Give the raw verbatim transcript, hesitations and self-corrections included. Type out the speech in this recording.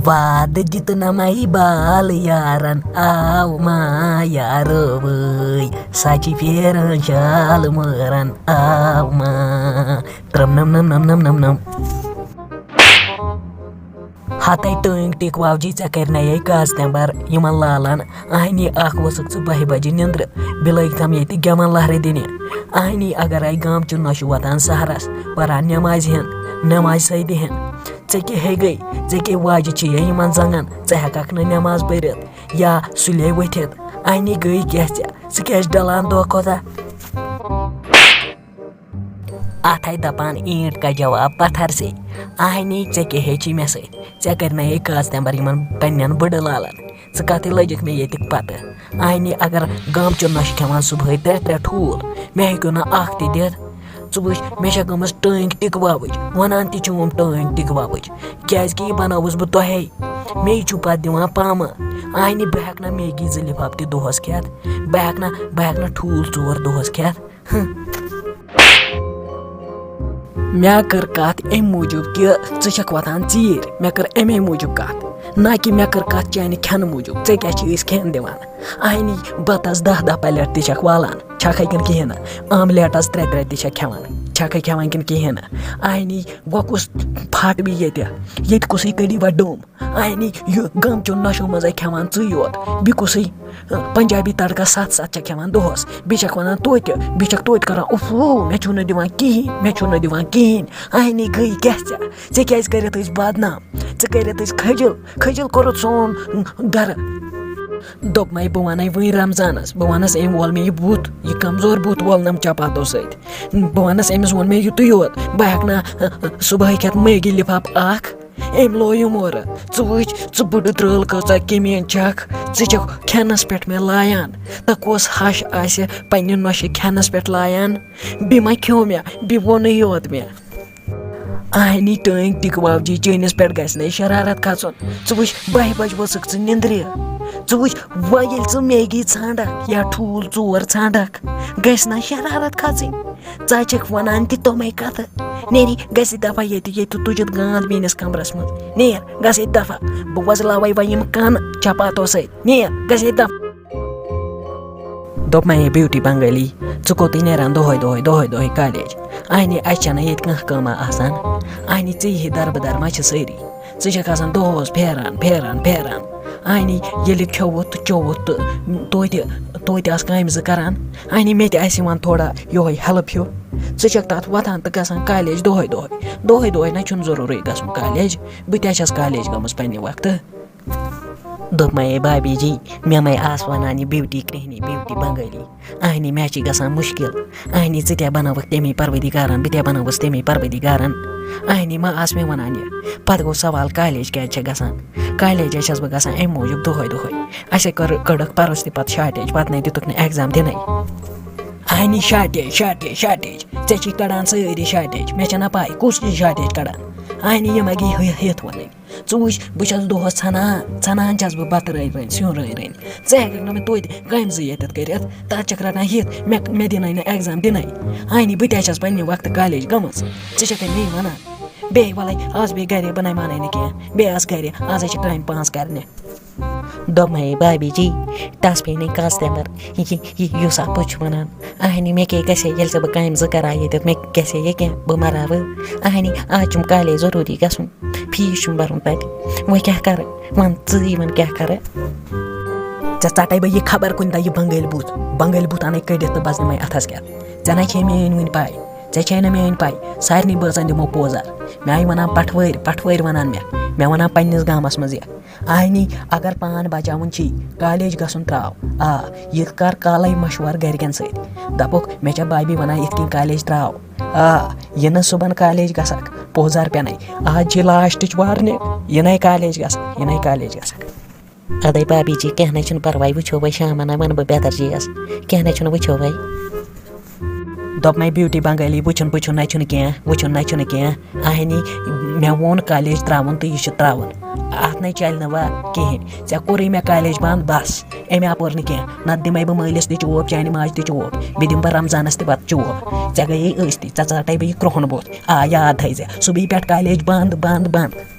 وعدٕ دیُت نہ مَے بال یارن، آو ما یارو وٲے، سۄ چھِ پھیران شال مٲرن، آو ما۔ ترم نم نم نم نم نم نم۔ ہتے ٹٲنٛگۍ ٹِک واوجی، ژےٚ کَرِ نَے کاز تٮ۪مبر یِمن لالن۔ آہنی اکھ ؤژھٕکھ ژٕ بَہہِ بجہِ نِندرٕ، بِلٲگۍ تھم ییٚتہِ گٮ۪وَن لہرٕ دِنہِ۔ آہنی اگر آیہِ گامچہِ نۄشہِ وۄتان سحرس، پران نٮ۪مازِ ہن، نٮ۪مازِ سیدِ ہن۔ ژےٚ کیٛاہ ہے گٔے؟ ژےٚ کیٛاہ واجہِ چھِ یے یِمن زنٛگن؟ ژٕ ہٮ۪ککھ نہٕ نٮ۪ماز پٔرِتھ یا سُلے ؤتھِتھ؟ آہنی گٔے کیٛاہ ژےٚ؟ ژٕ کیٛازِ ڈلان دۄہ کھۄتہٕ دۄہ؟ اتھ ہے دپان اینٹ کا جواب پتھر سے۔ آہنی ژےٚ کیٛاہ ہیٚچھی مےٚ سۭتۍ؟ ژےٚ کَرِ نَے کاز تٮ۪مبر یِمن پننٮ۪ن بٕڈٕ لالن۔ ژٕ کتھٕے لٔجِکھ مےٚ ییٚتِکۍ پتہٕ۔ آہنی اگر گامچٮ۪ن نۄشہِ کھٮ۪وان صبحٲے ترٛےٚ ترٛےٚ ٹھوٗل، مےٚ ہیٚکِو نہٕ اکھ تہِ دِتھ۔ ژٕ وٕچھ، مےٚ چھےٚ گٔمٕژ ٹٲنٛگۍ ٹِک واوٕج، وَنان تہِ چھُم ٹٲنٛگۍ ٹِک واوٕج، کیٛازِکہِ یہِ بَنٲوٕس بہٕ تۄہے۔ مے چھُ پَتہٕ دِوان پامہٕ۔ آہنی، بہٕ ہٮ۪کہٕ نہ میگی زٕ لِفاف تہِ دۄہَس کھٮ۪تھ، بہٕ ہٮ۪کہٕ نہ، بہٕ ہٮ۪کہٕ نہ ٹھوٗل ژور دۄہَس کھٮ۪تھ۔ ہٕنٛہ۔ مےٚ کٔر کَتھ اَمہِ موٗجوٗب کہِ ژٕ چھَکھ وۄتھان ژیٖرۍ، مےٚ کٔر اَمے موٗجوٗب کَتھ، نہ کہِ مےٚ کٔر کَتھ چانہِ کھٮ۪نہٕ موٗجوٗب، ژےٚ کیٛاہ چھِ أسۍ کھٮ۪ن دِوان؟ آہنی، بَتَس دَہ دَہ پَلیٹ تہِ چھَکھ والان، چھَکھَے کِنہٕ کِہیٖنۍ نہٕ؟ آملیٹَس ترٛےٚ ترٛےٚ تہِ چھَکھ کھٮ۪وان، چھَکھَے کھٮ۪وان کِنہٕ کِہیٖنۍ نہٕ؟ آہنی، وۄنۍ کُس پھاٹوی ییٚتہِ؟ ییٚتہِ کُسٕے کٔڑی وۄنۍ ڈوٚم؟ آہنی، یہِ گامچیو نۄشو منٛزَے کھٮ۪وان ژٕے یوت، بیٚیہِ کُسٕے، پنجابی تڑکا ستھ ستھ چھَکھ کھٮ۪وان دۄہَس، بیٚیہِ چھَکھ وَنان توتہِ، بیٚیہِ چھَکھ توتہِ کران، اوف، مےٚ چھُو نہٕ دِوان کِہیٖنۍ، مےٚ چھُو نہٕ دِوان کِہیٖنۍ۔ آہنی گٔے کیٛاہ ژےٚ؟ ژےٚ کیٛازِ کٔرِتھ أسۍ بدنام؟ ژےٚ کٔرِتھ أسۍ کھٔجِل، کھٔجِل کوٚرُتھ سون گرٕ۔ دوٚپمَے بہٕ وَنَے وٕنۍ رمضانَس، بہٕ وَنَس أمۍ وول مےٚ یہِ بُتھ، یہِ کمزور بُتھ وولنَم چپاتو سۭتۍ۔ بہٕ وَنَس أمِس ووٚن مےٚ یُتُے یوت، بہٕ ہٮ۪کہٕ نہ صُبحٲے کھٮ۪تھ میگی لِفاف اکھ۔ أمۍ لویُم اورٕ۔ ژٕ وٕچھ، ژٕ بٕڈٕ درٛٲل کۭژاہ کٔمیٖن چھَکھ۔ ژٕ چھَکھ کھٮ۪نَس پٮ۪ٹھ مےٚ لایان۔ تہٕ کۄس ہَش آسہِ پنٛنہِ نۄشہِ کھٮ۪نَس پٮ۪ٹھ لایان؟ بیٚیہِ ما کھیوٚو مےٚ؟ بیٚیہِ ووٚنُے یوت مےٚ۔ آہنی ٹٲنٛگۍ ٹِک واوجی، چٲنِس پٮ۪ٹھ گژھِ نَے شرارت کھژُن۔ ژٕ وٕچھ، بَہہِ بَجہِ ؤژھٕکھ ژٕ نِندرِ۔ ژٕ وٕچھ، وۄنۍ ییٚلہِ ژٕ میگی ژھانٛڈکھ یا ٹھوٗل ژور ژھانٛڈکھ، گژھِ نہ شرارت کھژٕنۍ؟ ژٕ چھَکھ وَنان تہِ تِمَے کَتھٕ۔ نیری، گژھ یہِ دفعہ ییٚتہِ، ییٚتہِ تُجِتھ گانٛد میٛٲنِس کمرس منٛز۔ نیر، گژھ ییٚتہِ دفعہ۔ بہٕ وۄزلاوَے وۄنۍ یِم کَن چپاتو سۭتۍ۔ نیر، گژھ ییٚتہِ دفعہ۔ دوٚپمَے، ہے بیوٹی بنگٲلی، ژٕ کوٚتٕے نیران دۄہَے دۄہَے، دۄہَے دۄہَے کالیج؟ اَہنہِ، اَسہِ چھَنہٕ ییٚتہِ کانٛہہ کٲمہ آسان۔ اَہنہِ، ژےٚ ہی دربٕدر ما چھِ سٲری؟ ژٕ چھَکھ آسان دۄہَس پھیران، پھیران، پھیران۔ اَہنہِ، ییٚلہِ کھیوٚوُتھ تہٕ چوٚوُتھ تہٕ توتہِ، توتہِ آس کامہِ زٕ کران۔ اَہنہِ، مےٚ تہِ آسہِ یِوان تھوڑا یِہوٚے ہٮ۪لٕپ ہیوٗ۔ ژٕ چھَکھ تَتھ وۄتھان تہٕ گژھان کالیج دۄہَے دۄہَے۔ دۄہَے دۄہَے نہ چھُنہٕ ضروٗری گژھُن کالیج۔ بہٕ تہِ ہا چھَس کالیج گٔمٕژ پنٛنہِ وقتہٕ۔ دوٚپمَے، ہے بابی جی، مےٚ مَے آس وَنان یہِ بیوٹی کرٛہنی، بیوٹی بنگٲلی۔ اَہنہِ، مےٚ چھِ گژھان مُشکِل۔ اَہنہِ، ژٕ تہِ ہا بَنٲوٕکھ تَمی پروردِگارَن، بہٕ تہِ ہا بَنٲوٕس تَمی پروردِگارَن۔ اَہنہِ، ما آس مےٚ وَنان یہِ۔ پَتہٕ گوٚو سوال، کالیج کیٛازِ چھےٚ گژھان؟ کالیج حظ چھَس بہٕ گژھان اَمہِ موٗجوٗب دۄہَے دۄہَے۔ اَسے کٔر، کٔڑٕکھ پَرُس تہِ پَتہٕ شاٹیج، پَتہٕ نَے دِتُکھ نہٕ اٮ۪کزام دِنَے۔ اَہنہِ، شاٹیج، شاٹیج، شاٹیج۔ ژےٚ چھی کَڑان سٲری شاٹیج، مےٚ چھَنہ پَے کُس چھی شاٹیج کَڑان۔ اَہنہِ، یِم ہا گٔے ہُہ-، ہٮ۪تھ وَنٕنۍ۔ ژٕ وٕچھ، بہٕ چھَس دۄہَس ژھَنان، ژھَنان چھَس بہٕ بَتہٕ رٔنۍ رٔنۍ، سیُن رٔنۍ رٔنۍ۔ ژٕ ہٮ۪کَکھ نہٕ مےٚ توتہِ کامہِ زٕ ییٚتٮ۪تھ کٔرِتھ، تَتھ چھَکھ رَٹان ہِتھ، مےٚ، مےٚ دِنَے نہٕ اٮ۪کزام دِنَے۔ اَہنہِ، بہٕ تہِ ہا چھَس پنٛنہِ وقتہٕ کالیج گٔمٕژ، ژٕ چھَکھَے مے وَنان۔ بیٚیہِ وَلَے، آز بیٚیہِ گَرے، بہٕ نَے مانَے نہٕ کینٛہہ، بیٚیہِ آس گَرِ، آز ہَے چھِ کامہِ پانٛژھ کَرنہِ۔ دوٚپمَے، بابی جی، تَس پیٚیہِ نہٕ کَس تہِ مَر، یہِ، یہِ، یُس اَپُز چھُ وَنان۔ اَہنہِ، مےٚ کیٛاہ گژھِ ہے، ییٚلہِ ژےٚ بہٕ کامہِ زٕ کَرٕ ہا ییٚتٮ۪تھ، مےٚ گژھِ ہے یہِ کینٛہہ، بہٕ مَرٕ ہا وٕ۔ اَہنہِ، آز چھُم کالیج ضروٗری گژھُن، فیٖس چھُم بَرُن تَتہِ، وۄنۍ کیٛاہ کَرٕ؟ وَن ژٕے، وَن کیٛاہ کَرٕ؟ ژےٚ ژَٹَے بہٕ یہِ خبر کُنہِ دۄہ یہِ بنٛگٲلۍ بُتھ، بنٛگٲلۍ بُتھ اَنَے کٔڑِتھ تہٕ بَس دِمَے اَتھَس کٮ۪تھ۔ ژےٚ نَے چھے میٛٲنۍ وٕنہِ پَے، ژےٚ چھے نہٕ میٛٲنۍ پَے، سارنٕے بٲژَن دِمو پوزار۔ مےٚ آیہِ وَنان پَٹھوٲرۍ، پَٹھوٲرۍ وَنان مےٚ، مےٚ وَنان پنٛنِس گامَس منٛز یہِ۔ آہنی، اگر پان بچاوُن چھی، کالیج گژھُن تراو۔ آ، یہِ کر کالے مشور گرِکٮ۪ن سۭتۍ۔ دپُکھ، مےٚ چھےٚ بابی ونان یِتھ کٔنۍ کالیج تراو۔ آ، یہِ نہٕ صُبحن کالیج گژھکھ، پوزار پٮ۪نے۔ آز چھِ لاسٹٕچ وارنِنگ، یہِ نَے کالیج گژھکھ، یہِ نَے کالیج گژھکھ۔ ادے بابی جی، کینٛہہ نَے چھُنہٕ پرواے، وٕچھو وۄنۍ شامن نَے وَنہٕ بہٕ بیتر جی یَس۔ کینٛہہ نَے چھُنہٕ، وٕچھو وۄنۍ۔ دوٚپمَے بیوٹی بنگٲلی، وٕچھُن پٕچھُن نَے چھُنہٕ کینٛہہ، وٕچھُن نَے چھُنہٕ کینٛہہ۔ اہنی، مےٚ ووٚن کالیج ترٛاوُن تہٕ یہِ چھُ ترٛاوُن۔ اَتھ نَے چَلہِ نہٕ وۄنۍ کِہیٖنۍ۔ ژےٚ کوٚرُے مےٚ کالیج بنٛد، بَس، اَمہِ اَپور نہٕ کینٛہہ۔ نَتہٕ دِمَے بہٕ مٲلِس تہِ چوب، چانہِ ماجہِ تہِ چوب، بیٚیہِ دِمہٕ بہٕ رمضانَس تہِ پَتہٕ چوب۔ ژےٚ گٔیے ٲستی، ژےٚ ژَٹَے بہٕ یہِ کرٛوٚہُن بُتھ۔ آ، یاد تھٲیزِ، صُبحی پٮ۪ٹھ کالیج بنٛد، بنٛد، بنٛد۔